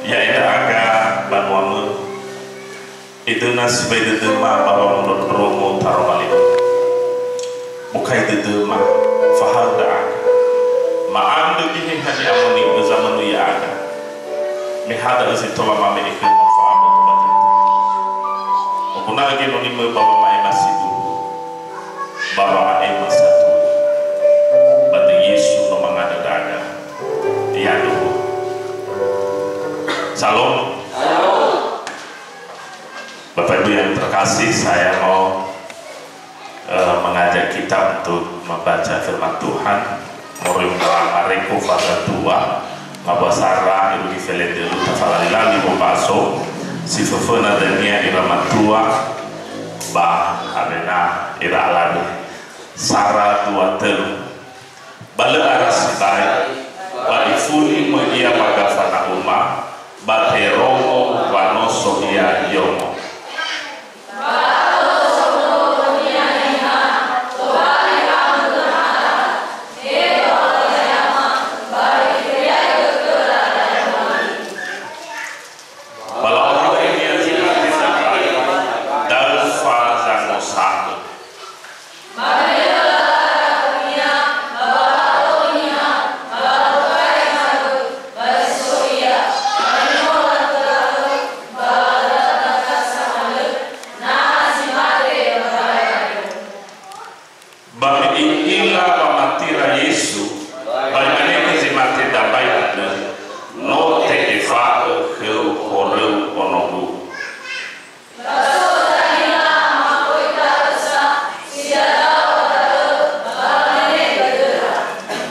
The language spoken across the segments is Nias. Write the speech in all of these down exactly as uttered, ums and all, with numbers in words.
Ya'e ndra'aga banuamö, edöna sibai dödöma ba wamondrondrongo taroma li. Bokai dödöma, fahaö ndra'aga. Ma'andrö geheha ni'amoni'ö zamönu ya'aga. Me ha da'ö zi tola mame'e khöma fa'aboto ba dödö. Oguna'ö genonimö ba wama'ema si duhu, ba wama'ema satulö. Ba döi Yesu no mangandrö ndra'aga. Ya'aduhu. Shalom. Shalom. Bapak Ibu yang terkasih, saya mau, eh, mengajak kita untuk membaca firman Tuhan. Moroi ba Mareko faza dua, ngawua sara irugi felendölu tafalali-lali mobaso, si föföna dania ira matua, ba awena ira alawe. Sara dua tölu. Ba lö ara sibai, ba ifuli möi ia ba Gafana'uma, ba terongo wa no so ia iomo. Ba la'oroi ia zi mate sabai, da'ö fa zangosa'ö. Ba me i'ila wamatira Yesu, ba imane khö zi mate dambai andrö, "No te'efa'ö khöu horöu onogu."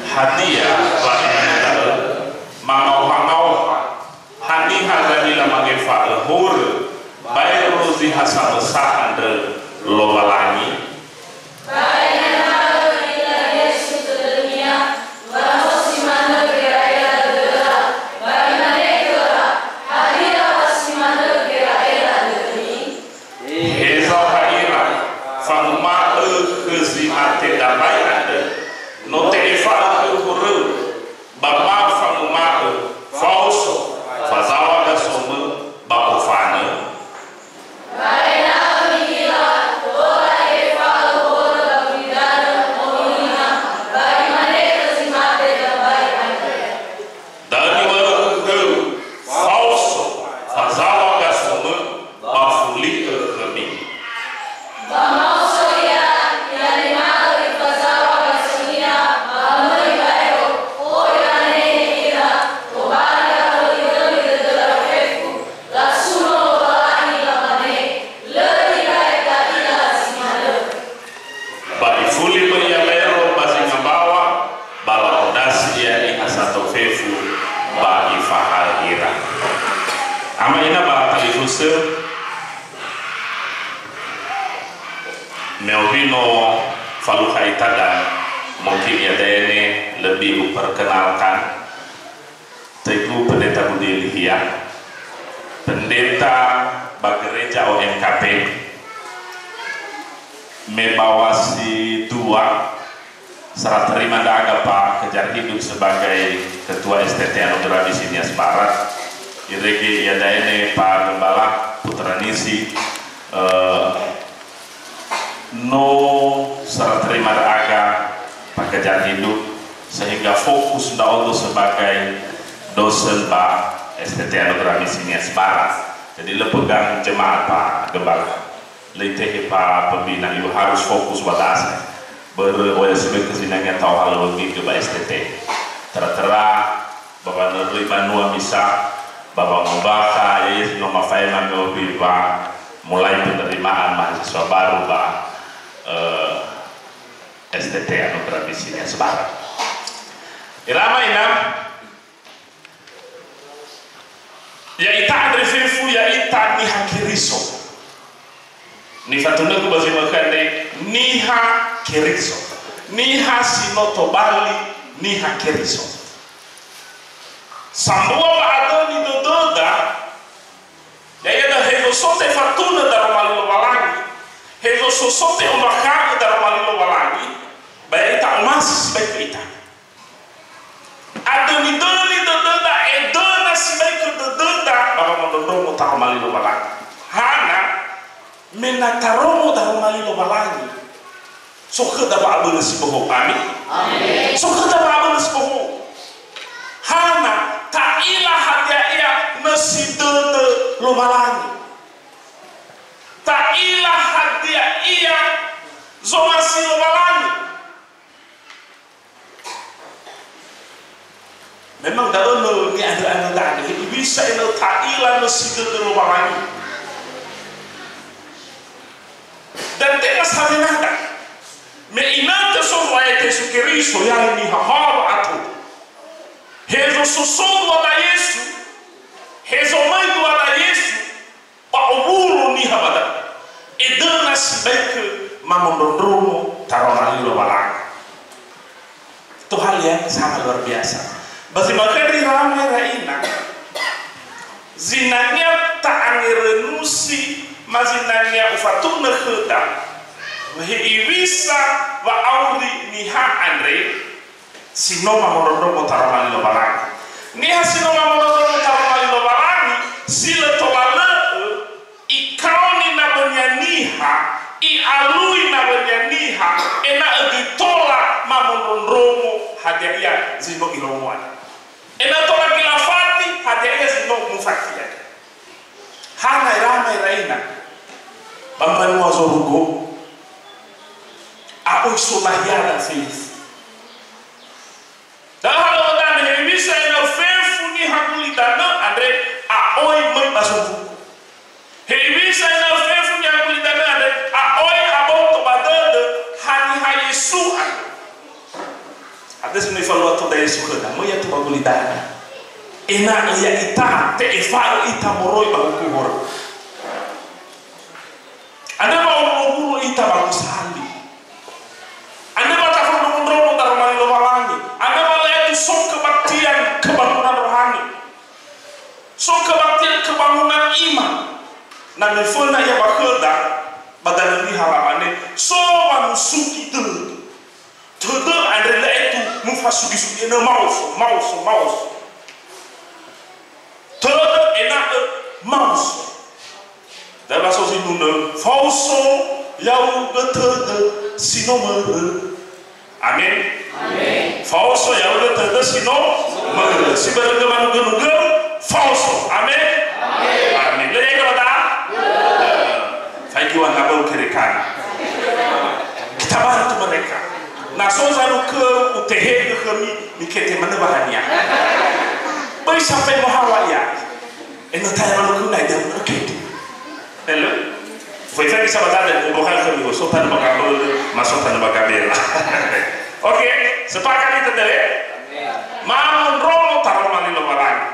Hadia wa imane da'ö? Mangaoha-ngaoha. Haniha zangila mangefa'ö horö baero zi ha samösa andrö Lowalangi? Ba ena'ö i'ila Yesu dödönia, wa no si manö gera'era dödöra, ba imane khöra, "Hadia wa si manö gera'era dödömi?" Heza ha ira, fanguma'ö khö zi mate dambai andrö, "No te'efa'ö khöu horöu." Ba ma fanguma'ö, "Faoso, fazaŵa gasomö, ba ofanö." Ba ena'ö mi'ila, tola efa'ö horö ba gulidanö ono niha, ba imane khö zi mate dambai andrö. Da'ö niŵa'ö khöu, "Faoso, fazaŵa gasomö, ba fuli'ö khömi." Ba maoso ia, i'anema'ö ifazaŵa gasonia, ba möi baero, oi wanehe ira, tobali ahölihöli dödöra fefu, lasuno Lowalangi, lamane, "Lö nirai ta'ila zi manö." Ba ifuli möi ia baero ba zinga mbaŵa, ba la'ondrasi ia niha sato fefu, ba ifahaö ira. Ama ina ba talifusö, me obi no falukha ita dan, mungkin ia da'e ne lebih uperkenalkan. Teguh Pendeta Budi Elia, pendeta ba gereja O M K P, me baŵa si dua, serah terima ndra'aga Pak Kejar Hidup sebagai Ketua S T T Anugerah Misi Nias Barat, irege iada'e ne Pak Gembala Putra Nisi, eh, No serah terima ndra'aga Pak Kejar Hidup, sehingga fokus ndra'odo sebagai dosen ba S T T Anugerah Misi Nias Barat. Jadi, lö pegang jemaat Pak Gembala. Lö itehe Pak Pembina, yu harus fokus ba da'asa. Börö oya si bekö zinangea tao halöŵö gege ba S T T. Tera-tera, ba wanöröi banua misa, ba wangombakha, ya, ya, no mafaema me obi wa mulai penerimaan mahasiswa baru ba, eh, S T T Anugerah Misi Nias Barat. Ira ama ina, ya'ita andre fefu, ya'ita niha Keriso. Nifatunögu ba zi manö khö andre, niha Keriso. Niha si no tobali niha Keriso. Sambua wa'adöni dödöda, ya'ia da'ö hezo so tefatunö daroma li Lowalangi, hezo so so te'ombakha'ö daroma li Lowalangi, ba ya'ita omasi sibai khö ita. Adöni-döni dödöda, edöna sibai khö dödöda, taroma li Lowalangi. Hana, me na taromo daroma li Lowalangi, so khöda wa'abölö si bohou. Amin. Amin. So khöda wa'abölö si bohou. Hana, ta'ila hadia ia nösi dödö Lowalangi. Ta'ila hadia ia zomasi Lowalangi. Memang da'ö nö ni'andrö-andrö da'e, hewisa ena'ö ta'ila nösi dödö Lowalangi. Dan tenga sawenada, me inötö so Zo'aya Yesu Keriso, ya'ia niha ha wa'ato. Hezo soso dua da Yesu, hezo möi dua da Yesu, ba owulo niha ba da'ö. Edöna si baikö mamondrondrongo taroma li Lowalangi. Tohali ya, sangat luar biasa. Ba zi ma'ökhö ira ama ira ina, zinangea ta'angerönusi, ma zinangea ufatunö khöda, hewisa wa'auri niha andre, si no mamondrondrongo taroma li Lowalangi. Niha si no mamondrondrongo taroma li Lowalangi, si lö tola lö'ö, ikaoni nawönia niha, i'alui nawönia niha, ena'ö göi tola mamondrondrongo hadia ia zi no irongoa. Ena'ö tola göi lafati hadia ia zi no mufati. Hana ira ama ira ina, ba mbanua zorugo, a'oi so nahiada fefu. Da'ö halöŵö danö, hewisa ena'ö fefu niha gulidanö andre a'oi möi ba zorugo. Hewisa ena'ö fefu niha gulidanö andre a'oi aboto ba dödö haniha Yesu andrö. Hadia zi no ifalua tou da Yesu khöda, möi ya'aga ba gulidanö. Ena'ö ya'ita te'efa'ö ita moroi ba huku horö. Andrö wa owulo-wulo ita ba gosali. Andrö wa tafondrondrongo daroma li Lowalangi. Andrö wa lö aetu so kebaktian kebangunan rohani. So kebaktian kebangunan iman. Na me föna ia ba khöda, ba danö niha lamane, so wanusugi dödö. Tödö andre lö aetu mufasugi-sugi ena'ö maoso, maoso, maoso. Tödö ena'ö maoso. Da'ö ba so zinunö, faoso ya'ugö tödö si no mörö. Amen. Amen. Faoso ya'ugö tödö si no mörö. Si börö gömanugö-nugö, faoso. Amen. Amen. Amen. Lö yae'e ba da? Faigi wa ngabau kerekana. Kita bantu mereka. Na so zanukö, utehegö khömi, mikete manö wahania. Böi sampai mohawa ia. Enö taya manukö na ida manukö. Hello? Foi fagi sabatade, ubokan khömi, so tanö ba gabölö, ma so tanö ba gabela. Oke, sepakat ita deh? Mamondrongo taroma li Lowalangi.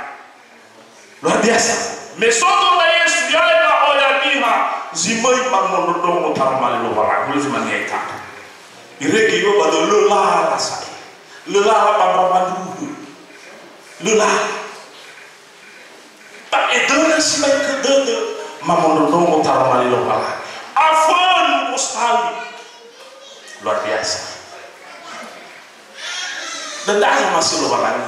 Luar biasa. Me so dua da Yesu, ya'ia oya niha zi möi mamondrondrongo taroma li Lowalangi. Hulö zi mane ita. Irege io ba lö lala sa'i. Lö lala ba mbawa ndruhu. Lö lala. Ta'edöna si baikö dödö mamondrondrongo taroma li Lowalangi. Afönu gosali. Luar biasa. Da'ö zomasi Lowalangi.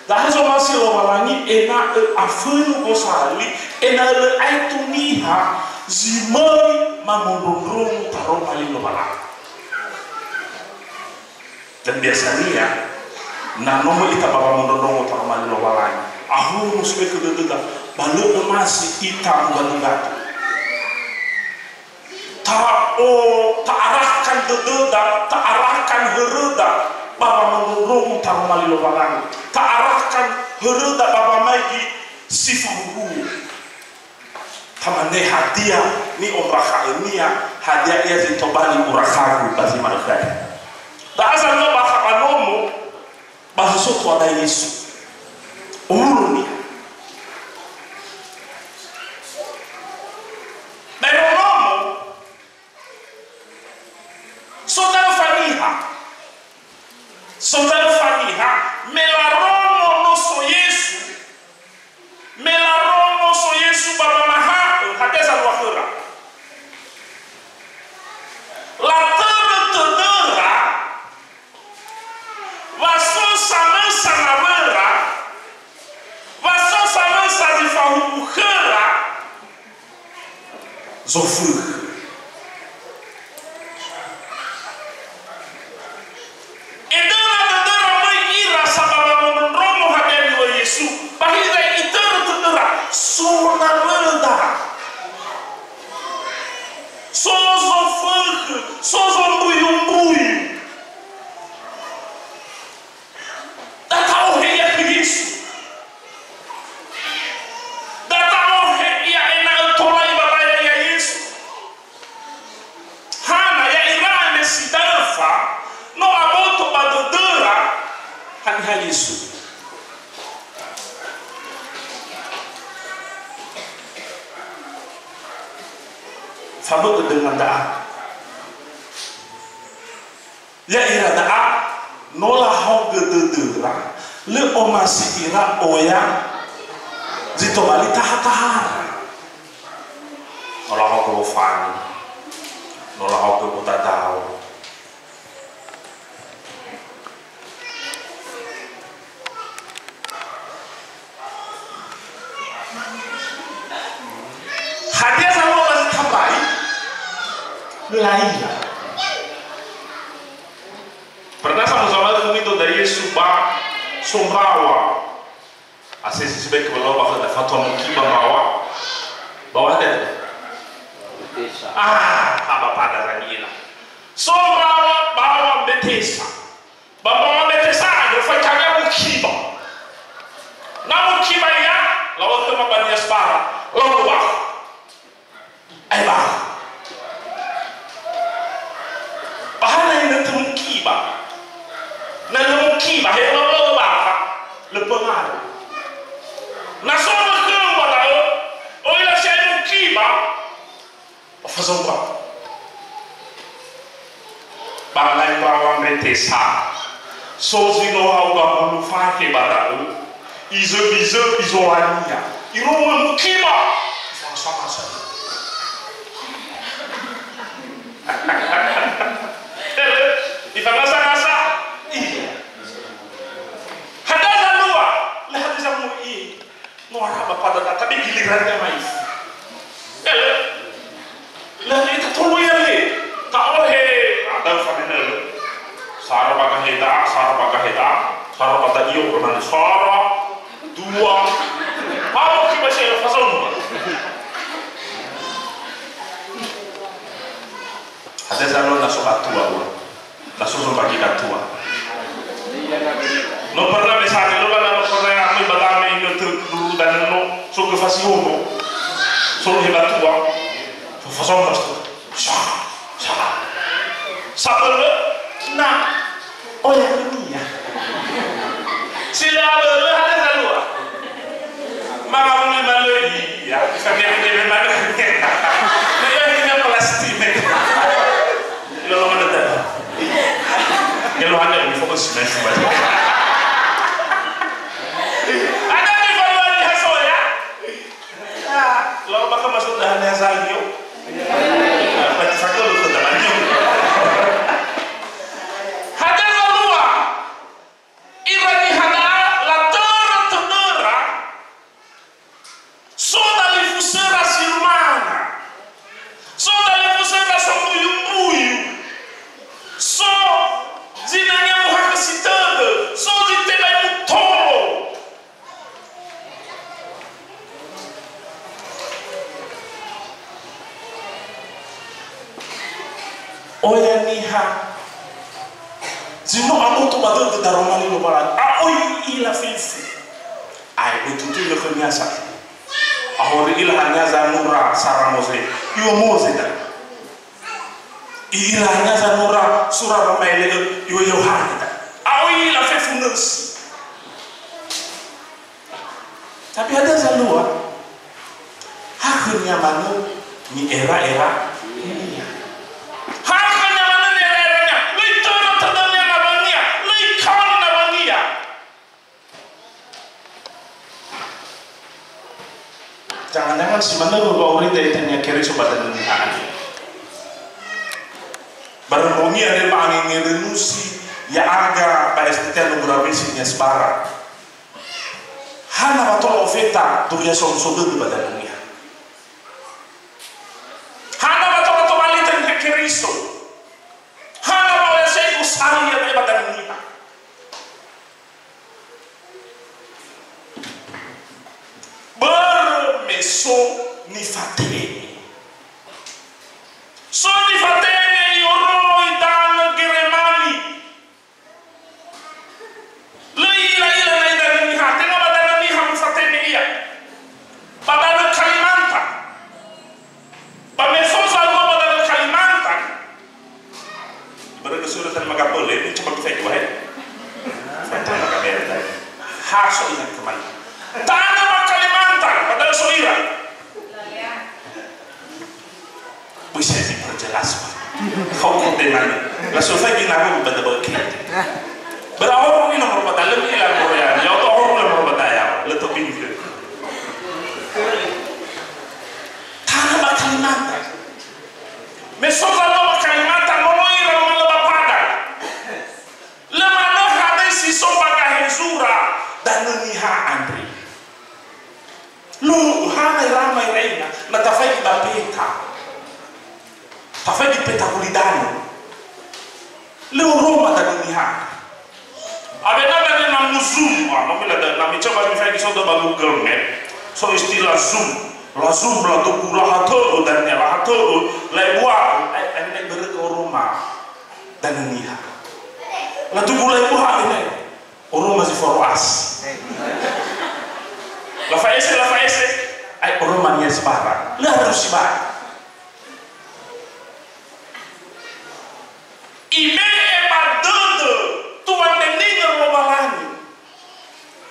Da'ö zomasi Lowalangi ena'ö afönu gosali, ena'ö lö aetu niha zi möi mamondrondrongo taroma li Lowalangi. Dan biasania, na no möi ita ba wamondrondrongo taroma li Lowalangi, ahunö si baikö dödöda, ba lö omasi ita mugadu-gadu. Ta'o-, ta'arakan dödöda, ta'arakan höröda, ba wamondrondrongo taroma li Lowalangi. Ta'arakan höröda ba wamaigi si fahuhuo. Tamane hadia ni'ombakha'önia, hadia ia zi tobali urakhagu ba zi ma'ökhö. Da'ö zalua bakha ba nomo, ba zi so tua da Yesu. Owulo niha. Baero nomo, so daöfa niha. So daöfa niha, me larongo no so Yesu, Me larongo so Yesu ba wamaha'ö, hadia zalua khöra. Latörö tödöra, wa so samösa nawöra, wa fahuku khöra, zofökhö. Edöra dödöra möi ira sa ba wamondrondrongo hadia niŵa'ö Yesu, ba hiza itörö tödöra, so nawölda. So zofökhö, so zombuyumbuyu. Da ta'ohe ia khö Yesu. Da ta'ohe ia ena'ö tola ibabaea ia Yesu. Hana ya'ira me si daöfa, no aboto ba dödöra, haniha Yesu. Fabö'ö dengan da'a. Ya'ira da'a, no lahaogö dödöra, lö omasi ira oya zi tobali taha-tahara. No lahaogö wofanö, no lahaogö mutadao. Hadia zalua ba zi tambai? Laila. Pernah sa muzawali khömi do da Yesu ba so mbaŵa. Asesi sibeki ba lua ba khöda fatua mukiba mbaŵa. Mbaŵa hadia? Ah, ha ba pada zangila. So mbaŵa, mbaŵa Mbetesa. Ba mbaŵa Mbetesa andrö faikania mukiba. Na mukiba ia, lawa'ö khöma ba nias bara, lau bakha. Ae bakha. Ba hana ena'ö mukiba. Na lö mukiba, he lau bakha, lö pengaruh. Na so khöma da'ö, öila si'ai mukiba, Ba fazaumba. Ba ngai mbaŵa Mbetesa. So zi no ha'uga hulu fakhe ba da'ö. Izöbi-zöbi zolania. Irongo mukiba. Ifangasa-ngasa. Ifangasa-ngasa. Iya. Hadia zalua. Lö hadia zamui. No araba pada data, be gilirannya mais. Ya, le. Lah, le, tatolo ya, le. Ta'ohe, ada fadene, le. Sara ba gaheda, sara ba gaheda, sara ba da'io, pernah sara, dua. Pamo ki masih ada pasal. Ada zalua na so batua, dua. Na so zombagi datua. No pernah me sani lola na no pernah amai badame ino te duru dan no so ke fasi hono. So he batua. So fasong pas tu. Sa, sa. Sa pernah na. Oh ya, ini ya. Sila ada ada zalua. Maka muli malöi, ya, bisa mele-mele malöi. Nah, ya, ini kan plastik. Lo mana dah? Ya, lo ada di fokus, men. Ada di bawah di haso, ya? Ah, lo bakal masuk dahan haso, yo. Berarti satu lo ke dalam, yo. Hadia zalua. Ira niha da'a latörö tödöra, so dalifusöra si rumana, so dalifusöra sombuyumbuyu, so zinangea muhakhösi tödö, so zi tebai mutolo. Oya niha zi no aboto ba dödö daroma li Lowalangi. A oi i'ila fefu. Ae ututui lö khönia sa. Ahori ila hania zanura sara Moze. Iŵa'ö Moze da. I'ila hania zanura sura wamaele'ö iŵa'ö Yohane da. A oi i'ila fefu nösi. Tapi hadia zalua, ha khönia manö ni'era-era-nia. Ha khönia manö ni'era-era-nia. Lö itörö tödönia nawönia. Lö ikaoni nawönia. Jangan-jangan si manö wa'orida itania Keriso ba dödö niha andre. Barö mbongi andre ba angengerenusi ya'aga ba S T T Nugura Besi nias bara. Hana wa tola ofeta duria somuso dödö ba danö Niha. Hana wa tola tobali niha Keriso. Hana wa oya sego sali ia ba danö Niha. Börö me so nifatenge. So nifatenge ioroi danö Geremani. Lö i'ila-ila na'i danö Niha, tenga ba danö Niha mufatenge ia. Ba danö Kalimantan. Ba me so zalua ba danö Kalimantan. Ibarat ke surat dan magapole, ini coba kita itu, wahai. Saya terima kasih, ya. Ha, so ina kemana? Tanö ba Kalimantan, padahal so ira. Böi saya diperjelas, Pak. Kau kote nanya. Langsung saya gina aku pada bagi. Berahoru ini nomor pada lebih lah, Korea. Ya, oto horu lah nomor pada ya. Leto pintu. Tanö ba Kalimantan. Me so zalua ba Kalimantan, mono ira, mono ba Padang. Lö manö hadia si so ba gahe zura danö Niha andre. Lu'u, hana ira ama ira ina, na tafaigi ba peta. Tafaigi peta gulidanö. Lö oroma danö Niha. Awena dania na mu-zoom, ah, no mila da, na micoba mifaigi so ba Google Map. So istilah zoom. La zoom, la tugu, la hatö'ö dania, la hatö'ö, la ebua'ö, ai, ai, ai, börö oroma danö Niha. La tugu, la ebua'ö, ai, oroma zi foro'asi. La fa'ese, la fa'ese, ai, oroma niha sibarang. Lö harus sibarang. Ibe'e ba dödö tuandre niha Lowalangi.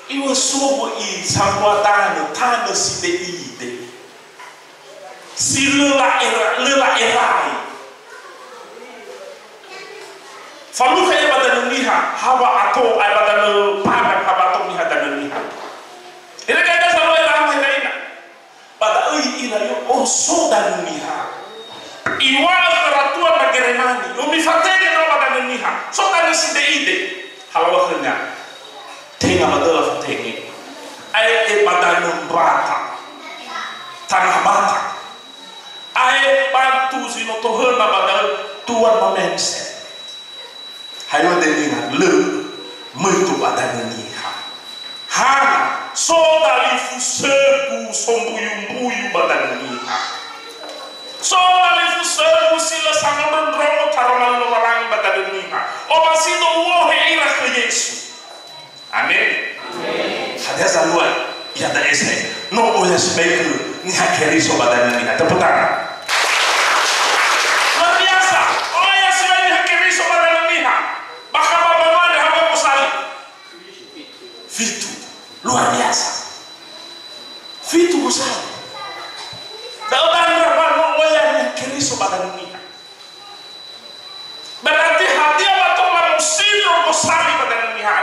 Iŵa'ö so wö'i sambua danö, tanö side'ide. Si lö la'era-, lö la'erai. Falukha ia ba danö Niha, ha wa'ato, ai ba danö Padang, ha wa'ato niha danö Niha. Irege ida zalua ira ama ira ina. Ba da'ö i'ila, yo, oh, so danö Niha. Iŵa'ö khöra tua ndra Geremani, yo, mifatenge ndra'o ba danö Niha. So danö side'ide. Halaŵa khönia. Tenga ba dödö lafatenge. Ae'e ba danö Batak. Tanah Batak. Ae'e bantu zi no tohöna ba da'ö Tuan Mamense. Hayo dödönia lö möi tou ba danö Niha. Hana, so dalifusögu sombuyumbuyu ba danö Niha. So dalifusögu si lö samondrondrongo taroma Lowalangi ba danö Niha. Omasido u'ohe ira khö Yesu. Amen. Amen. Hadia zalua iada'e sa, no oya sibai khö niha Keriso ba danö Niha. Tepuk tangan. Luar biasa. Oya sibai niha Keriso ba danö Niha. Bakha ba mbanua andre hadia gosali? Fitu. Luar biasa. Fitu gosali. Da'ö danö wa no oya niha Keriso ba danö Niha. Berarti hadia wa tola musindro gosali ba danö Niha?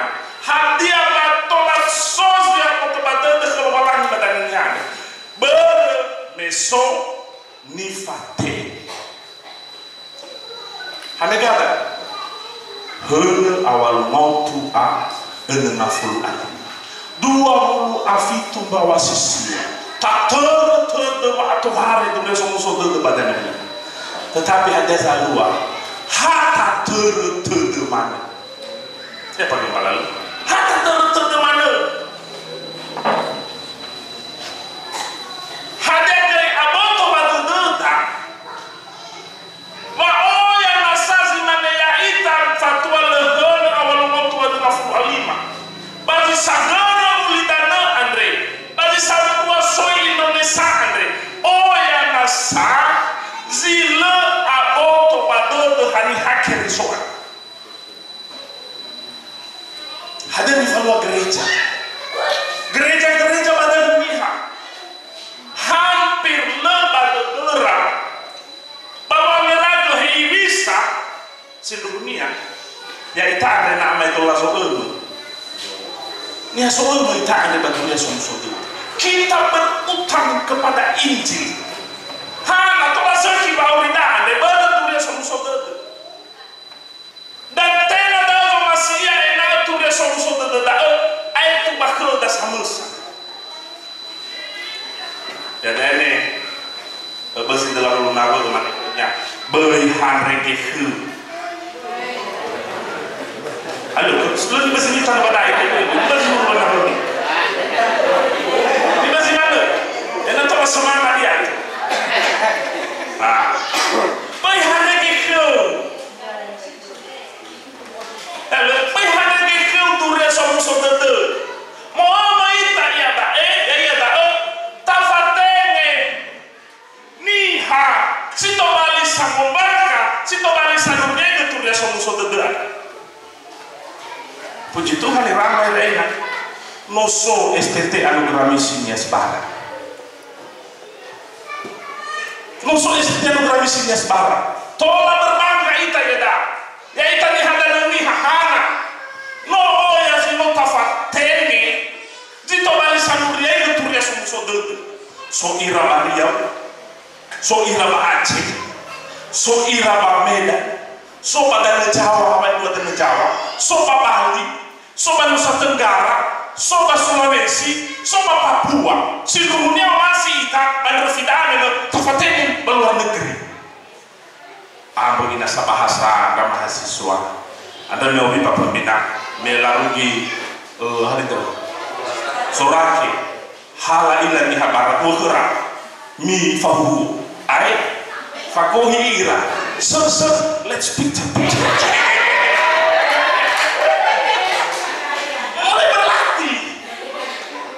Hadia wa tola so zi aboto ba dödö khö Lowalangi ba danö Niha? Börö me so nifatenge. Hane gada? Hönö a walu maotu a önö ngafulu a lima. Dua wulu a fitu mbaŵa sisia. Tatörö tödö wa'atohare duria somuso dödö ba danö Niha. Tetapi hadia zalua, ha tatörö tödö manö. Ya, paling malam. Ha tatörö tödö manö. Hadia göi aboto ba dödöda, wa oya nasa zi mane ya'ita fatua lö hönö a walu maotu a lima. Ba zi sagörö ulidanö andre, ba zi sambua soi Indonesia andre, oya nasa zi lö aboto ba dödö haniha Keriso andre. Hadia nifalua gereja? Gereja-gereja ba danö Niha. Hampir lö ba dödöra. Ba wangeragö hewisa sindruhunia. Ya'ita andre na amaedola zo'ömö. Niha so'ömö ita andre ba duria somuso dödö. Kita berutang kepada Injil. Ha, na tola sökhi ba aurida andre, börö duria somuso dödö. Dan tenga da'ö zomasi'a ena'ö turia somuso dödö da'ö, aetu ba khöda samösa. Dadaene, bösi dela rulu nawe mane nya. Böi hanre gekhö. Aduh, lu bösi ni tanah badai. Bösi rulu nawe. Ni bösi mana? Ena to semangat dia. Ah. Böi hanre gekhö. Ebe, böi hanre gekhö turia somuso dödö. Mo'ö ita iada'e, ya'ia da'ö, tafatenge niha si tobali sangombakha, si tobali sanuriaigö turia somuso dödö andrö. Puji Tuhan, ira ama ira ina. No so S T T anu Gramisi Nias Bara. No so S T T anu Gramisi Nias Bara. Tola berbangga ita iada. Ya'ita niha danö niha hana. No oya zi no tafatenge, zi tobali sanuriaigö turia somuso dödö. So ira ba Riau, so ira ba Aceh, so ira ba Medan, so ba danö Jawa, ba dua danö Jawa, so ba Bali, so ba Nusa Tenggara, so ba Sulawesi, so ba Papua. Sindruhunia omasi ita, andrö fida me no tafatenge ba luar negeri. Ambö ina sabahasa ndra mahasiswa. Andrö me owi ba pembina, me larugi, eh, hari itu. Sorake, ha la'ila niha bara, wökhöra, mifahuhuo. Ae, fagohi ira. Sir, sir, let's picture, picture. Mulai berlatih.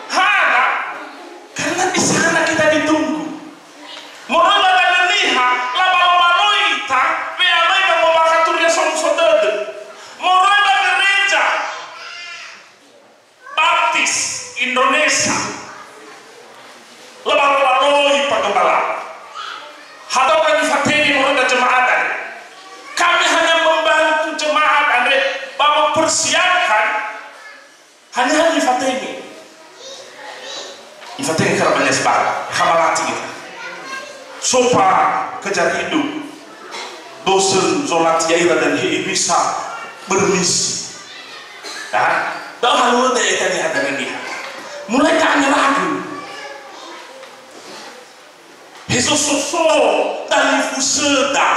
Hana, karena di sana kita ditunggu. Moroi ba danö niha, labalobalo ita, we'amai ba ngombakha turia somuso dödö. Moroi ba gereja Baptis Indonesia, labalobaloi pak gembala. Hadia nifatenge moroi ba jemaat andre. Kami hanya membantu jemaat andre ba mempersiapkan. Haniha nifatenge? Nifatenge khöra ba Nias Bara, hamalati ira. So pa kejar hidup, dosen zolati ya'ira dan he bisa bermisi. Ya, da'ö halöŵö da'e niha danö niha. Mulai ka'angeragö. Hezo so so dalifusöda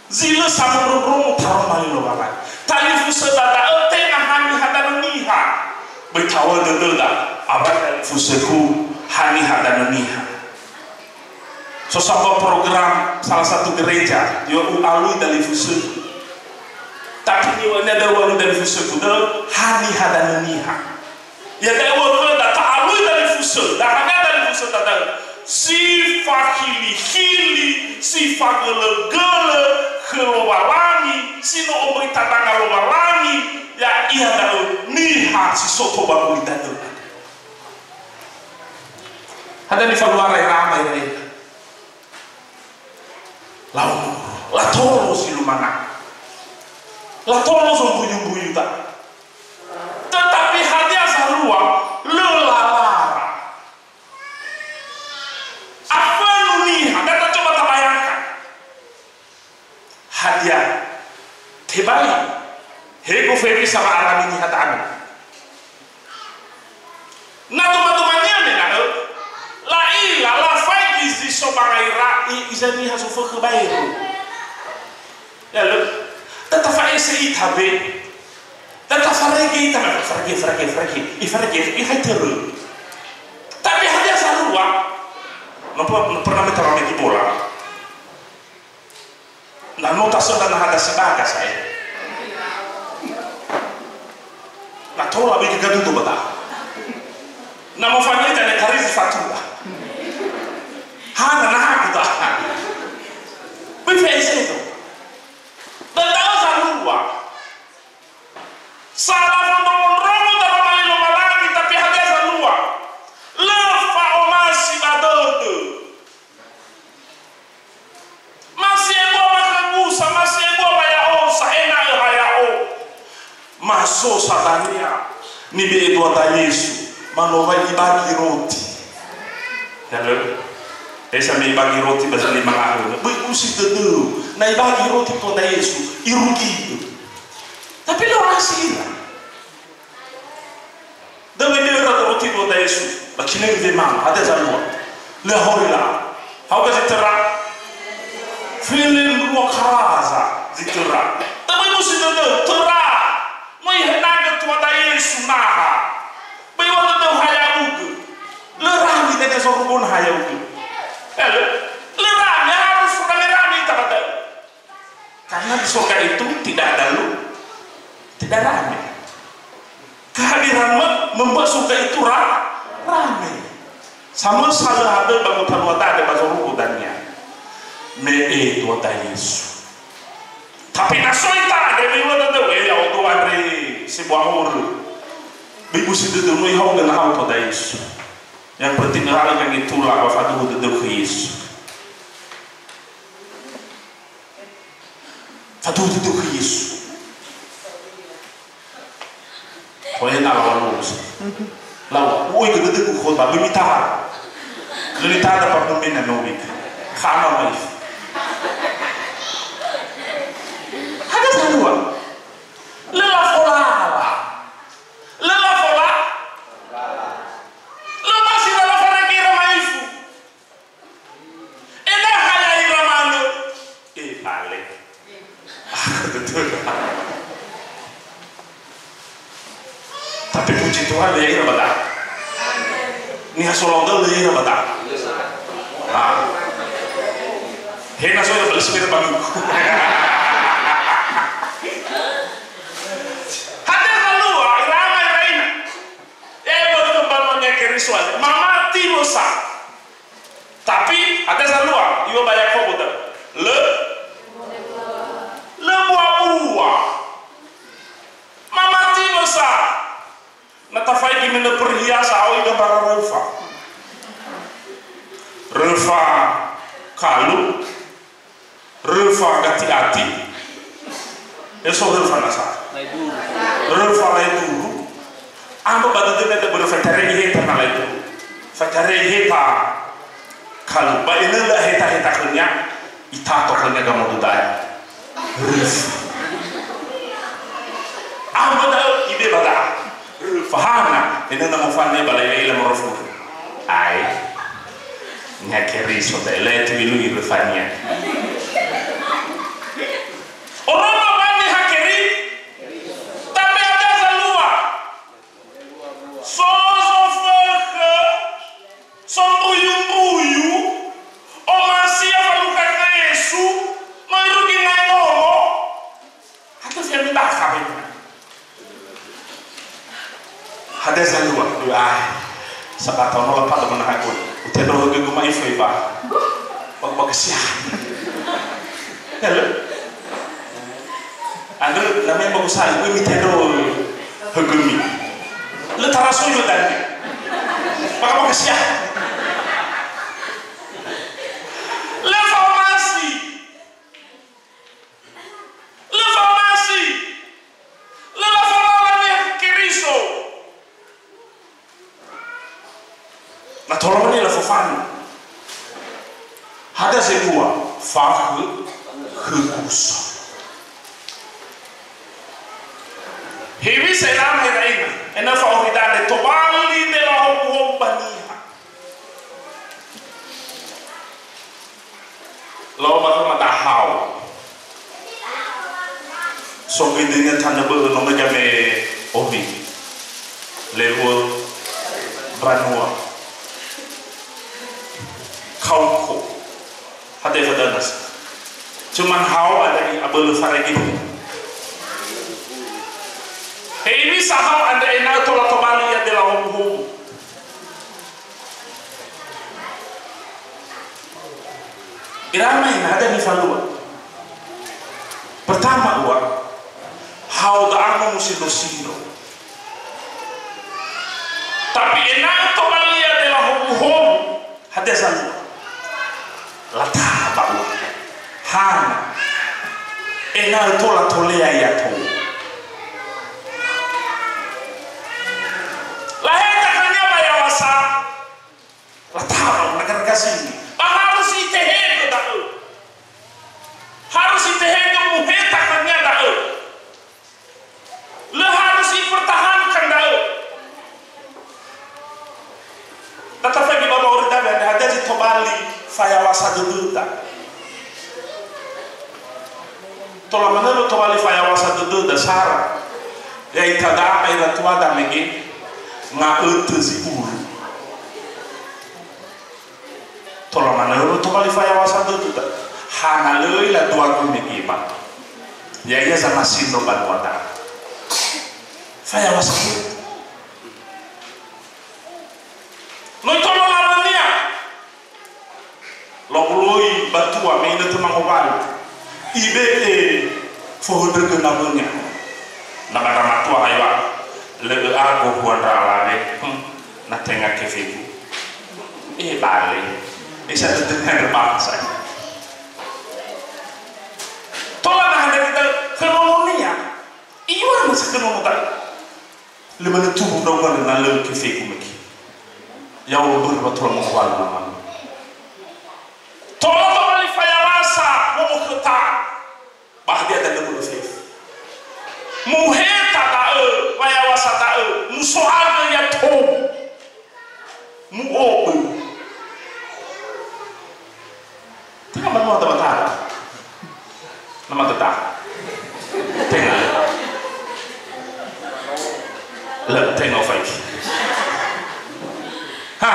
zi lö samondrondrongo taroma li Lowalangi. Talifusöda da'ö tenga haniha danö niha. Böi ta'owö dödöda, awai talifusögu haniha danö niha. So sambua program salah satu gereja, ya'o u'alui dalifusögu. Tapi niŵa'önia da'ö u'alui dalifusögu da'ö haniha danö niha. Iada'e wökhöda ta'alui dalifusöda, hana dalifusöda da'ö? Si fakhili-khili, si fagölö-gölö khö Lowalangi, si no omböi tadanga Lowalangi, ya'ia da'ö niha si so tou ba gulidanö. Hadia nifaluara ira ama ira ina? Lau, latolo zi lumana. Latolo zombuyumbuyu ta. Tetapi hadia zalua lö lalara. Afönu niha, da tacoba tabayangkan. Hadia? Tebai, he gofu hewisa wa'arami niha ta'alu. Na dumadumania me na'ö, la'ila, lafaigi zi so ba ngaira, i-, iza niha zofökhö baero. Ya lö, da tafa'ese ita be. Da tafarege ita, ma farege, farege, farege. Ifarege, ihai törö. Tapi hadia zalua? No pe-, no pernah me taramegi bola. Na no tasöndra na hada sibaga sa'ae. Na tola bege gadudu bata. Na mofanita ne tarifu fatura. Hana na haku ta. Böi fe'ese to. Ba da'ö zalua. Sala fondrongondrongo daroma li Lowalangi, tapi hadia zalua? Lö fa'omasi ba dödö. Masi ebua ba khögu sa, masi ebua ba ya'o sa, ena'ö ha ya'o. Ma so sa dania nibe'e dua da Yesu, manowai ibagi roti. Ya lö? Esa me ibagi roti ba si lima ngahönö. Böi usi dödöu. Na ibagi roti dua da Yesu, irugi'ö. Tapi lö orasi ira. Dödö me ira roti dua da Yesu, ba kinöi wemanga, hadia zalua? Lö ahori la. Haogö zi töra? Felendrua karaza zi töra. Töböi musi dödöu, töra. No ihenagö tuada Yesu naha. Böi wa dödöu ha ya'ugö. Lö rami dania zorugo naha ya'ugö. Eh, lö. Lö rami, harus rame-rame ita ba da'ö. Karena di sorga itu tidak ada lu, tidak rame. Kehadiran me-, membuat surga itu ra-, rame. Samösa lö hadöi ba gotalua dade ba zorugo dania. Me e tuada Yesu. Tapi na so ita andre, me ula dödöu, eh, ya'odo andre sebua horö. Böi musi dödöu, no ihaogö naha tuada Yesu. Yang penting, öhalö gangetula ba faduhu dödöu khö Yesu. Faduhu dödöu khö Yesu. Hohe na lawa lulus. Lawa, u'oigö dödögu khotbah, böi mitara. Lö nitara ba pemena nowi. Khana maif. Hadia zalua. Lö lafolala. Lö lafola. Lö masi lö lafarege ira ma'ifu. Ena'ö ha ya'ira manö. Eh, bale. Ah, betul. Tapi puji Tuhan, lö ya'ira ba da'a. Niha solau da'ö lö ya'ira ba da'a. Ah. He na so ya beli sepeda baru. Hadia zalua, ira ama ira ina. Eh, böi mbanua Niha Keriso andre. Mamati mosa. Tapi, hadia zalua, iŵa'ö ba Yakobo da'ö. Lö, lö bua-bua. Mamati mosa. Na tafaigi me nö perhiasa, oi gambaran röfa. Röfa kalu. Röfa gati-ati. Eh, so röfa nasa. Laeduru. Röfa laeduru. Ambö ba dödönia da'ö börö fa'itare'i heta na laeduru. Fa'itare'i heta kalu. Ba enö lö aheta-heta khönia, itato khönia gamodo da'e. Röfa. Ambö da'ö ibe ba da'a. Röfa hana, enö na mofane ba laila-ila morofurö. Ae. Niha Keriso, da'e lö tebilui röfania. Oroma ba Niha Keri-, tapi hadia zalua. So zofökhö, sombuyu-mbuyu, omasi ya falukha khö Yesu, no irugi ngae nomo. Hadia fi'ami bakha, be. Hadia zalua, dua ai. Sabata ono lapado manahaku. Utendro högögu ma'ifu iba. Bak-, bakha sia. Hello? Andrö, namanya bagus sekali. Gue mitendro högömi. Lö taraso yo tadi. Maka bakha sia. Lö fa'omasi. Lö fa'omasi. Lö lafolala Niha Keriso. Na tolone lö fofanu. Hadia zebua, fakhö, khögu sa. Hewisa ira ama ira ina, ena'ö fa'auri da'e, tobali dela hobu-hobu ba niha. Lau ba khöma dahao. So göi dödönia tanö bö'ö no möi game owi. Lewö mbanua. Kauko. Hadia fadöna sa. Cuman hao andre abölö farege. Hewisa hao andre ena'ö tola tobali ia dela hobu-hobu. Ira ama ina, hadia nifalua? Pertama, ua, hao da'a no musindro-sindro. Tapi ena'ö tobali ia dela hobu-hobu, hadia zalua? Lataba ua. Hana. Ena'ö tola tolea ia tou. Laheta khönia ba yawasa. Lataba, na garagasi. Ba harus itehegö da'ö. Harus itehegö muheta khönia da'ö. Lö harus ipertahankan da'ö. Na tafaigi ba wa'auri da'ö, hadia zi to-, Fayaw̃asa dödöda. Tola manö tobali fayaw̃asa dödöda sara. Ya'ita da'a ba ira tuada mege nga'ötö zi uru. Tola manö tobali fayaw̃asa dödöda. Hana lö ila duagu mege ba. Ya'ia zamasindro banua da'a. Fayaw̃asa dödö. No itolo lawönia. Lowuloi batua me inötö mangowali. Ibe'e fohöndrögö nawönia. Na ba ndra matua ha iŵa'ö, lö ö'ago hua ndra alawe, hmm, na tenga kefegu. E bale. Esa dödönia ndra bangsa. Tola na hadia kita khö nononia. Iŵa'ö sa khö nono ta. Lö manö tumbu ndra'ugö na lö kefegu mege. Ya'o börö wa tola mangowali nama. Tola tobali fayaw̃asa wo'okhöta. Ba hadia da'ö börö fefu. Muheta da'ö, fayaw̃asa da'ö, muso'agö yato. Mu'obö. Tenga banua daba-daba. Nama teta. Tenga. Lö, tenga ofai. Ha.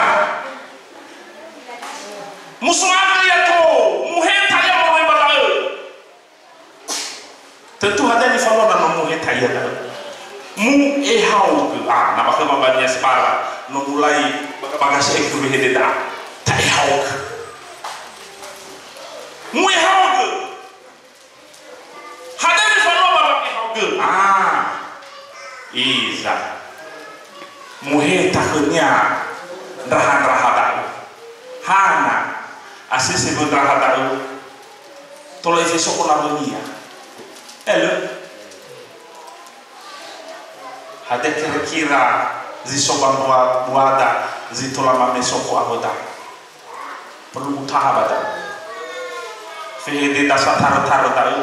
Muso'agö yato, muheta ia moroi ba da'ö. Tentu hadia nifalua na no muheta ia da'ö. Mu'ehaogö, ah, na ba khöma ba nia sebara, no mulai baga-baga si ekö wehede da'a. Ta'ehaogö. Mu'ehaogö. Hadia nifalua ba wa'ehaogö. Ah. Iza. Muheta khönia ndraha-ndraha da'ö. Hana, asese bö ndraha da'ö. Tola ifesoko nawönia. Elö. Hadia kira-kira zi so ba mbua-, mbuada zi tola mamesoko awöda. Perlu taha ba da'ö. Fehede dasa tarö-tarö da'ö.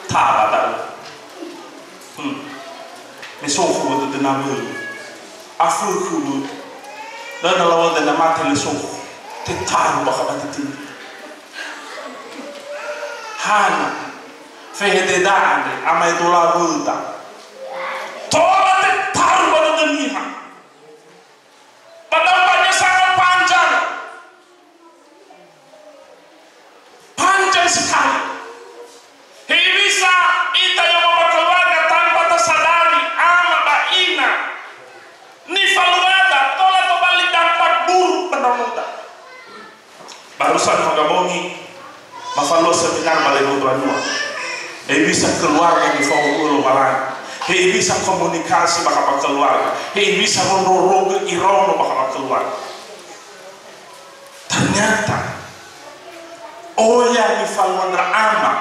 Taha ba da'ö. Hmm. Me sokho dödö nawöi. Afökhö wö. Dödö nawöi dödö mate le sokho. Tetaru bakha ba dödö. Hana. Fehede da'a andre, amaedola wöda. Tola tetaru ba dödö niha. Ba dampaknya sangat panjang. Panjang sekali. Hewisa ita yang berkeluarga tanpa tersadari, ama ba ina. Nifaluada tola tobali dampak buruk ba ndraonoda. Barusan haga bongi, mafalua seminar ba Lebo Banua. Hewisa keluarga nifao'ö Lowalangi. Hewisa komunikasi ba keluarga. Hewisa wondrorogö iraono ba keluarga. Ternyata, oya nifalua ndra ama,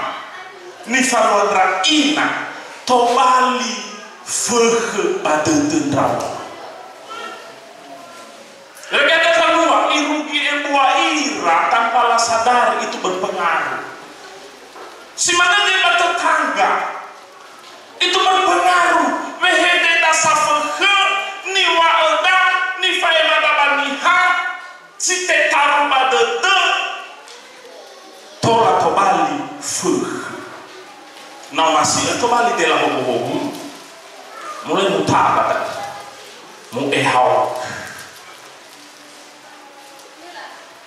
nifalua ndra ina, tobali fökhö ba dödö ndraono. Lebih ada kedua, irugi ebua ira tanpa la sadari itu berpengaruh. Si manö gö ba tetangga, itu berpengaruh. Wehede dasa fökhö, niŵa'öda, nifaemada ba niha, si tetaru ba dödö, tola tobali fökhö. Na omasi'ö tobali dela howu-howu, mulai mutaba da'ö, mu'ehao.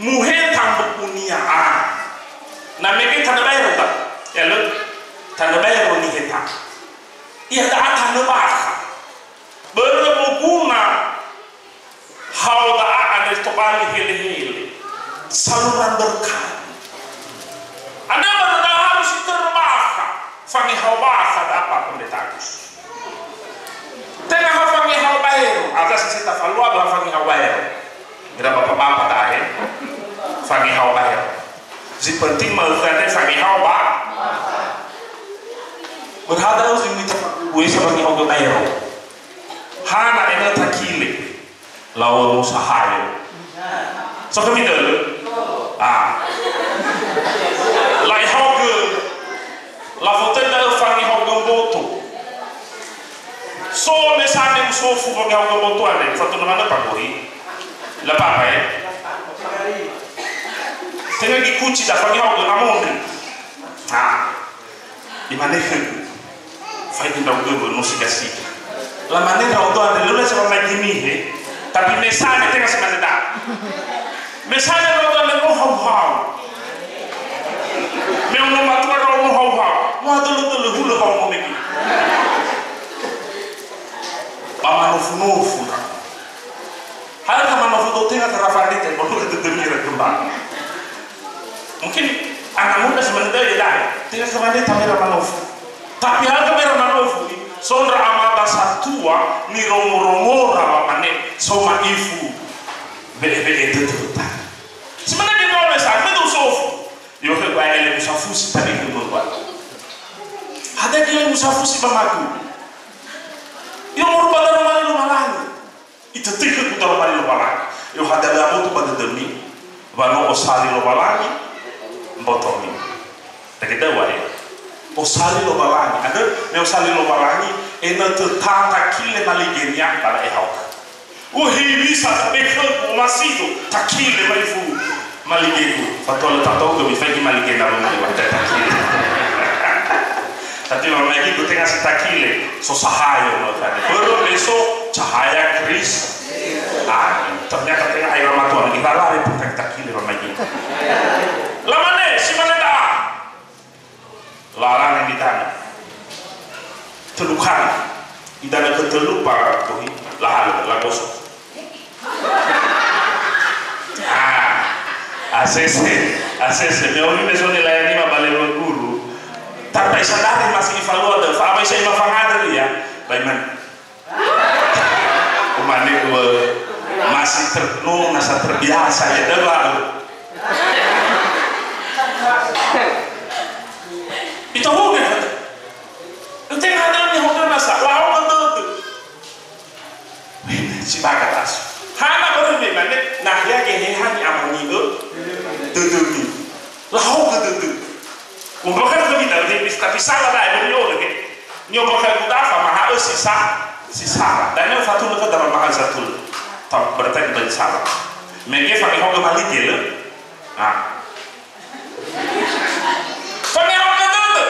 Muheta mbukunia a. Na mege tanö baero ta, ya lö, tanö baero niheta. Ia da'a tanö bakha. Börö moguna hao da'a andre tobali hele-hele. Saluran berkah. Andre börö da'a harus itörö bakha. Fangehao bakha da'a Pak Pendeta Agus. Tenga ha fangehao baero, aza sese tafalua ba fangehao baero. Ira bapa-bapa da'a, eh. Fangehao baero. Zi penting ma'ökhö andre fangehao ba. Berhada zi mita uesa fangehao baero. Hana enö takile. Lau musahayo. So khömi dölö? Ah. La'ihaogö. Lafotöi da'ö fangehaogö mboto. So me sane usofu fangehaogö mboto andre, ufatunö manö pagori. La papa, eh? Tenga Ikuci da fange'augö na mondri. Ha. Imane khögu, "Faigi ndra'ugö wö no siga-siga." Lamane ndra'odo andre, "Lö lö zama mai gini he." Tapi me sa'ae me tenga si mane da. Me sa'ae ndra'odo andre, "No hau-hau." Me ono matua ndra'o no hau-hau. Wa dölö-dölö hulö hau no megi. Ba manofu-nofu ndra'o. Hana ka manofu do tenga ka rafandrita, ba no dödömi ira kembali. Mungkin anak muda sebenarnya ya dah, tenga ka fandrita mera manofu. Tapi harga mera manofu, so ndra amada satua, nirongo-rongora wamane, so ma'ifu, be'e-be'e dödöta. Sebenarnya dia mau lesan, betul sofu. Yo ke ba ele musafusi tadi ke membuat. Ada dia musafusi bamagu. Yo merubah dalam malu malangi. Itötöi khögu daroma li Lowalangi. Yo hadia lö aboto ba dödömi, wa no osali Lowalangi mbotomi. Da'e da'e wa he. Osali Lowalangi. Andrö, me osali Lowalangi, ena'ö tötata kile maligenia ba la'e haogö. Uheimisa tabe khögu, omasido, takile ma'ifu. Maligegu, fatua lö tatogö mifaigi maligena wömai wa data kile. Tapi wamaigi gu tenga si takile, so sahaya no tadi. Börö me so cahaya Kris-, ah, ternyata tenga aira matua lagi lalare pun tak takile wamaigi. Lamane, si mane da'a. Larange nidanö. Tölu kali. Idanö ketölu ba tohi, lahalö, lagoso. Ah, asese, asese. Me auri me so nilayani ma ba lewö guru. Tata isadari masih ifalua dö, fa apa isa ima fangandrö ia. Baiman. Umane ua masih ter-, no nasa terbiasa ya, daba. Itohugö, kata. Tenga dömi hoga nasa, lau dödö. Weh, si baga tasu. Hana börö me mane, nahia geheha ni'amoni'ö dödömi. Lau dödö. Umbrahel ke kita, tapi salah dah, beri orang ke. Nyoba khögu dafa, maha'ö si sa-, si sara. Da'e no fatulö khöda ba maha'ö satulö. Ta-, berarti kita salah. Mege fange'augö malige lö. Nah. Fange'augö dödö.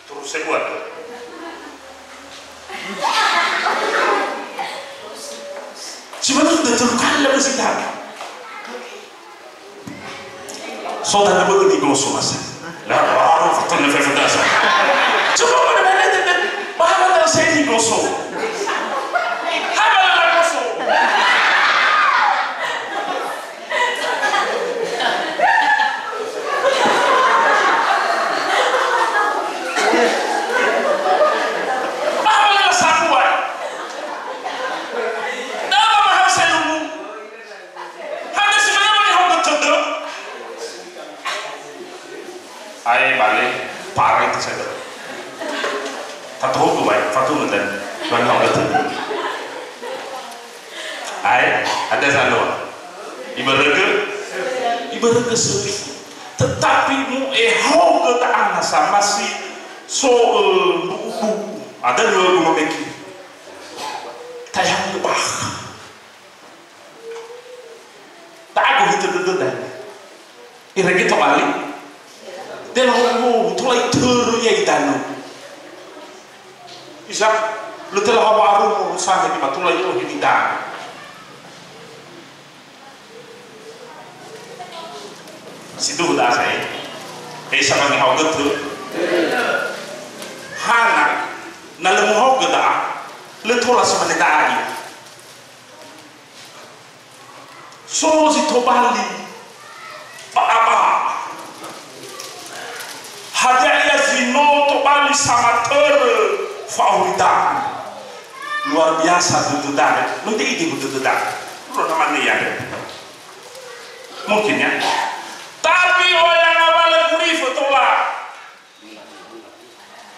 Terus saya buat. Cuma itu udah terlalu kali lah masih tahu. So danö bö'ö nigoso, Mas. La, baru fatunö fefu dasa. Coba mana-mana tete, bahan dasa nigoso. Hana la goso. Bahan la sabuan. Dama mahal selungu. Hadia si mane wali haogö tödö? Ae bale, pare itu saya. Tatohugö wae, fatunö dan wali haogö tödö. Ae, hadia zalua. Ibarögö, ibarögö sökhi. Tetapi mu'ehaogö da'a nasa masih so, eh, mbu'u-mbu'u. Ada dua guru meki. Tayamu bah. Ta'agu hitö dödöda. Irege tobali? Dela homo, tola itörö ia idanö. Isa, lö tela hawa arumo, sanga di matula io hini danö. Siduhu da'a sa'ae. Isa mangehaogö tö. Hana, na lö muhaogö da'a, lö tola si mane da'a ia. So zi tobali ba'aba'ö. Hadia ia zi no tobali samatörö fa'auri da'ö. Luar biasa dödöda. Mending idi dödöda. Lu na mane ia. Mungkin ya. Tapi oya ngawalö gurifö tola.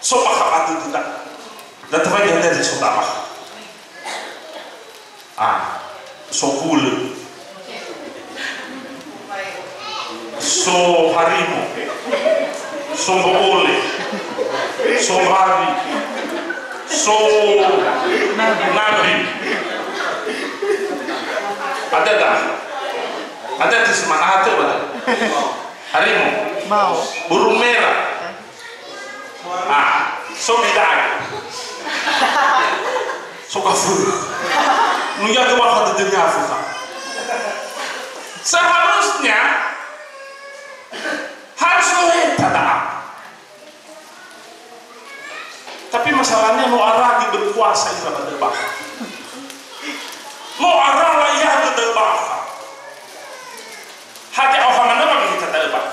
So bakha ba dödöda. Da tafai hadia zi so dama. Ah, so kulö. So harimo. So mbo'ole. So mbawi. So nabi. Ada dah. Ada di semangat tu, ada. Harimau. Mau. Burung merah. Ah, so bida'e. So kafir. Nuya ke bakal terjadi apa? Seharusnya harus melihat keadaan. Tapi masalahnya no ara gi berkuasa ira ba da'e bakha. No ara la'iagö da'e bakha. Hadia aoha manö wangeheta da'e bakha.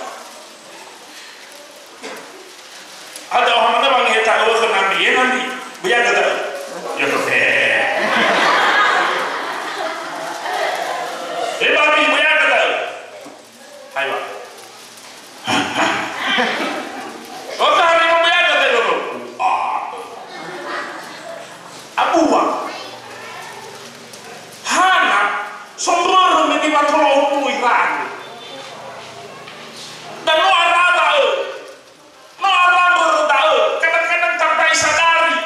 Hadia aoha manö wangeheta öwö khö nambi, ye nambi, böiagö da'ö. Ya toh. Eh, babi, böiagö da'ö. Hai, Pak. Oke, hari mau böiagö da'ö. Ah. Abua. Hana, sombörö me nibatolo'ö ira andre. Dan no ara da'ö. No ara mbörö da'ö. Kadang-kadang tanpa isadari.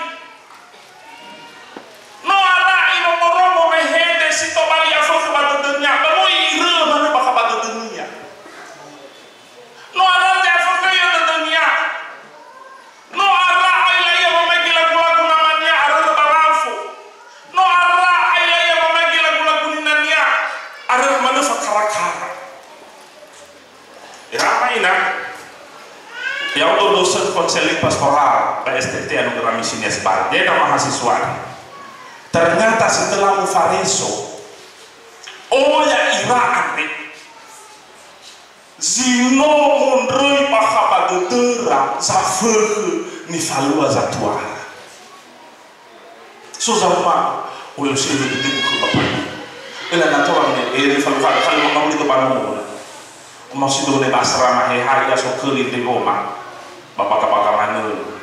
No ara irongo-rongo wehede si tobali afökhö ba dödönia, ba no i'irö manö bakha ba dödönia. No ara te'afökhöi'ö dödönia. No ara aila ia wamaigi lagu-lagu namania arörö ba lafo. No ara aila ia wamaigi lagu-lagu ninania arörö manö fakara-kara. Ira ama ina, ya'odo dosen konseling pastoral ba S T T Anugerah Misinia Seba. Ya'ita mahasiswa. Ternyata setelah mufareso, oya ira andre, zi no mondröi bakha ba dödöra zafökhö nifalua zatuara. So zauma, oyo sehö dede buku bapa. Ela na tola ne, eh, falu falu falu mangawuli to banomo. Oma sido ne ba asrama he hari ya so keli de goma. Bapa ka baka manö.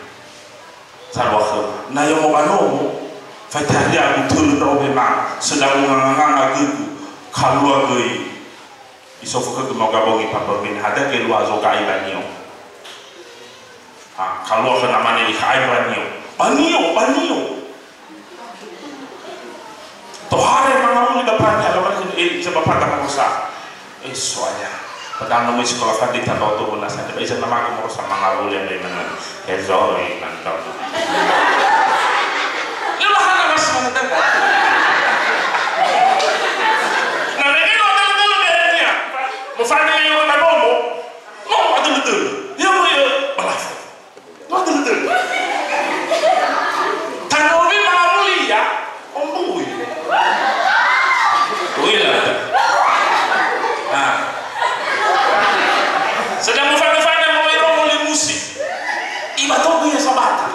Salua khöma. Na yo mo banomo, faita hari aku tölu ndra'o memang sedang nganga-nganga gögu. Kalua göi. Isofu khögu mau gabongi papa bin hada ke lua zo ga'i banio. Ha, kalua khö namane ikha'ai banio. Banio, banio. Tohare mangawuli bapania, lamane khö, eh, sebab pada makosa. Eh, soalnya. Padahal nomor sekolah fadli tanpa otobo nasa. Tapi saya nama aku merusak mangawuli yang dari mana. Hezori, mantap. Lelahana mas mana tanggal. Nah, ini lo telu-telu deh ini ya. Mau fadli yang mana nomor? No, atau betul. Ya, mau ya, balafo. No, atau betul. Tanowi mangawuli ya, ombui. Ui lah. Nah. Sedang mufana-fana mau iro muli musi. Iba togu ya sabata.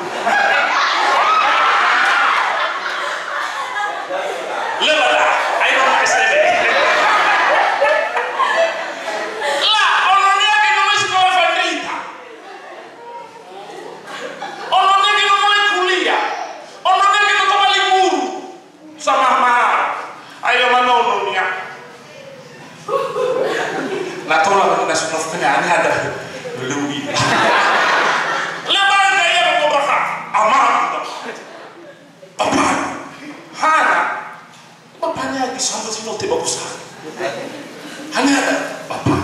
Lebada, ayo S M A. Lah, ono nia ke nomor sekolah fadli. Ono nia ke no mulai kuliah. Ono nia ke no tobali guru. Sama-sama. Ayo manono nia. Na tola na sunuf kena ani ada. Lulu ini. Lebar gaya mau berhak. Aman. Bapa, hana, bapania di sambung sino te bagus. Hana ada, bapa.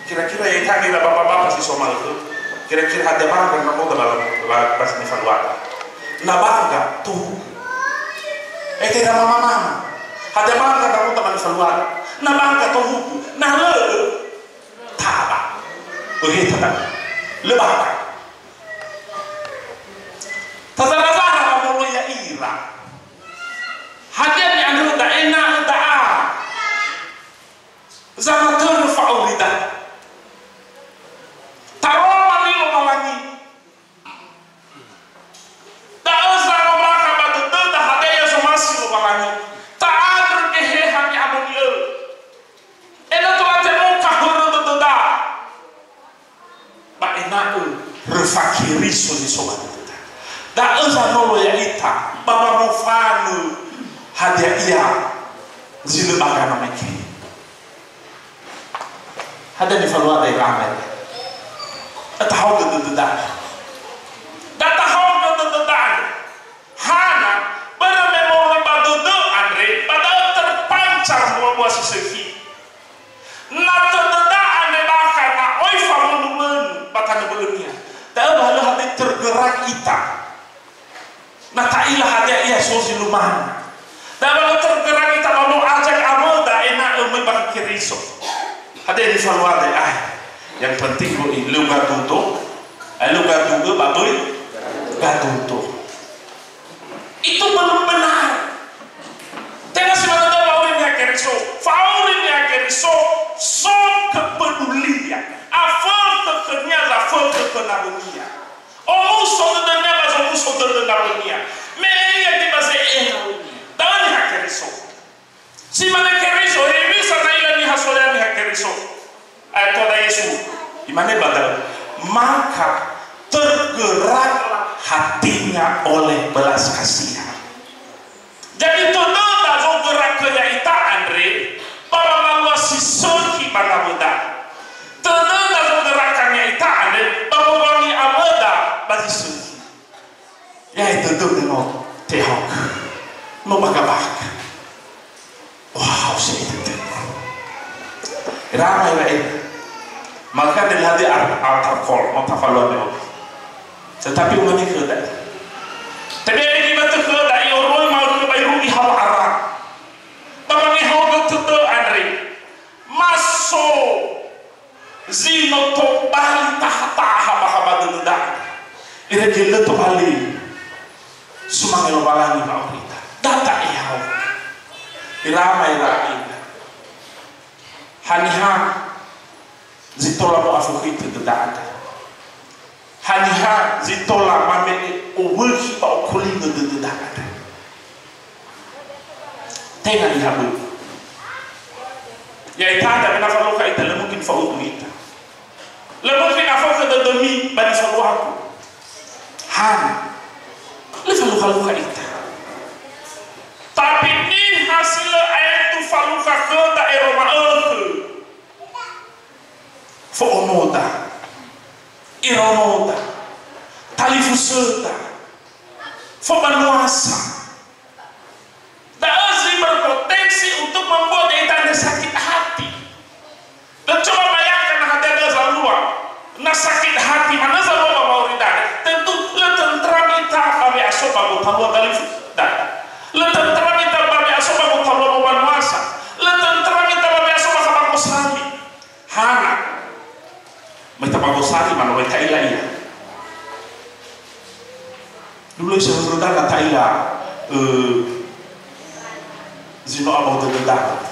Kira-kira ya kami lah bapak-bapak si somal itu. Kira-kira ada bangga na mau dalam pas ni faluata. Na bangga tuh. Eh, tidak mama-mama. Ada bangga na mau dalam faluata. Na bangga tuh. Na le. Taba. Oke, taba. Lebaka. Tazara-zara wamoloya ira. Hadia ni'andröda ena'ö da'a zamatörö fa'aurida. Taroma li Lowalangi. Da'ö zangombakha ba dödöda hadia ya zomasi Lowalangi. Ta'andrö Geheha ni'amoni'ö. Ena'ö tola te'oka hörö dödöda. Ba ena'ö röfa Keriso zi so ba dödöda. Da'ö zanolo ya'ita ba wamofanö hadia ia zi lö ba gana mege. Hadia nifaluada ira andre? Da tahaogö dödöda. Da tahaogö dödöda. Hana, börö me moroi ba dödö andre, ba da'ö Sekhi. Na tödöda andre bakha na oi famönu-mönu ba tanö bö'önia. Da'ö wa lö hadia tergerak ita. Na ta'ila hadia ia so zi lumana. Da'ö wa lö tergerak ita ba mo ajak awöda ena'ö möi ba Keriso. Hadia nifaluada ai. Yang penting böi lö gadudo. Eh, lö gadudo ba böi gadudo. Itu belum benar. Tenga si manö da'ö wa'auri Niha Keriso. Fa'auri Niha Keriso, so kepedulian. Afökhö khönia, zafökhö khö nawönia. Omuso dödönia ba zomuso dödö nawönia. Me ia zi ba ze'e nawönia. Da'ö Niha Keriso. Si mane Keriso, hewisa na ila niha soya Niha Keriso. Aetua da Yesu, imane ba da'ö, maka tergeraklah hatinya oleh belas kasihan. Jadi tödöda zogerakhö ya'ita andre, ba wangalua si sökhi ba nawöda. Tödöda zogerakhö ya'ita andre, ba wangalua ni'awöda ba zi sökhi. Ya itu tuh no tehok. No baka-baka. Wah, haus itu tuh. Ramai, ramai. Maka dia hadir altar call, mau tafaluan dulu. Tetapi umat ini khöda. Tapi ini kita tuh khöda, ioroi mau ke bayi rugi hawa arah. Tapi ini hawa tuh tuh, Andre. Maso. Zi no tobali taha-taha ba haba dödöda. Irege lö tobali sumange Lowalangi wa'aurida. Data ehao. Irama ira ira. Haniha zi tola mo'afökhöi dödöda andre. Haniha zi tola mame'e owökhi ba okolingö dödöda andre. Tenga niha böi. Ya'ita, andrö me na falukha ita, lö mungkin fa'udu ita. Lö mungkin afökhö dödömi ba nifaluagu. Hana. Lö falukha-lukha ita. Tapi niha si lö aetu falukha khöda ero ma'ökhö. Fo'onoda, iraonoda, talifusöda, fobanuasa. Da'ö zi berpotensi untuk membuat ya'ita andre sakit hati. Dan coba bayangkan, na hadia da'ö zalua. Na sakit hati manö zalua ba wa'aurida andre, tentu lö tentram ita ba we'aso ba gotalua talifusöda. Lö tentram ita ba we'aso ba gotalua fobanuasa. Lö tentram ita ba we'aso ba khaba gosali. Hana. Mai ta ba gosali, ma no mai ta'ila ia. Dulu saya berdagang ta'ila, eh, zi no abau dödöda.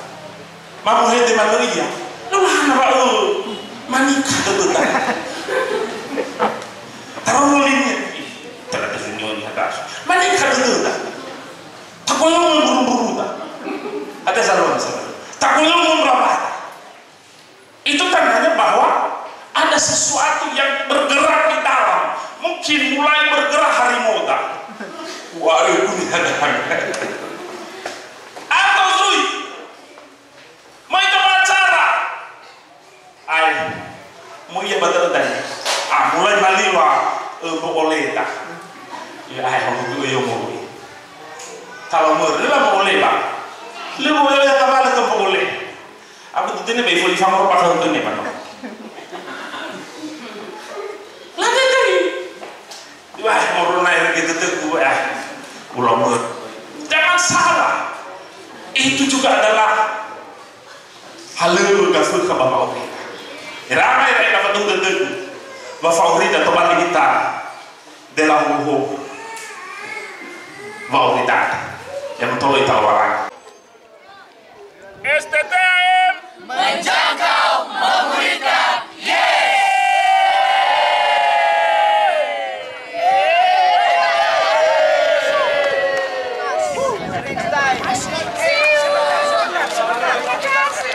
Ma muhede manö ia. Lö hana wa, eh, manikha dödöda. Tarolo linia. Ih, ternyata senior ni hadas. Manikha dödöda. Takoyongo mburu-mburuda. Ada saluan sana. Takoyongo mburuda. Itu tandanya bahwa ada sesuatu yang bergerak di dalam. Mungkin mulai bergerak hari moda. Wah, ini ada. Atau zui. Mai ta ba acara. Ai. Mo ia ba dödöda. Ah, mulai maliwa, eh, bo oleta. Ya, ai, ho, ho, ho, ho. Kalau mo, lö la mo ole ba. Lö mo ole, ya, kamala ke mo ole. Aku tuh ini bayi foli sama apa kalau tuh ini, Pak? Lagi tadi. Wah, corona ini gitu tuh, wah. Ulama. Jangan salah. Itu juga adalah halöŵö gafökha ba wa'aurida. Ramai-ramai dapat dödögu. Ba fa'aurida tobali ita dela hoho. Wa'aurida. Yang tolo ita orang. S T T M. Menjadi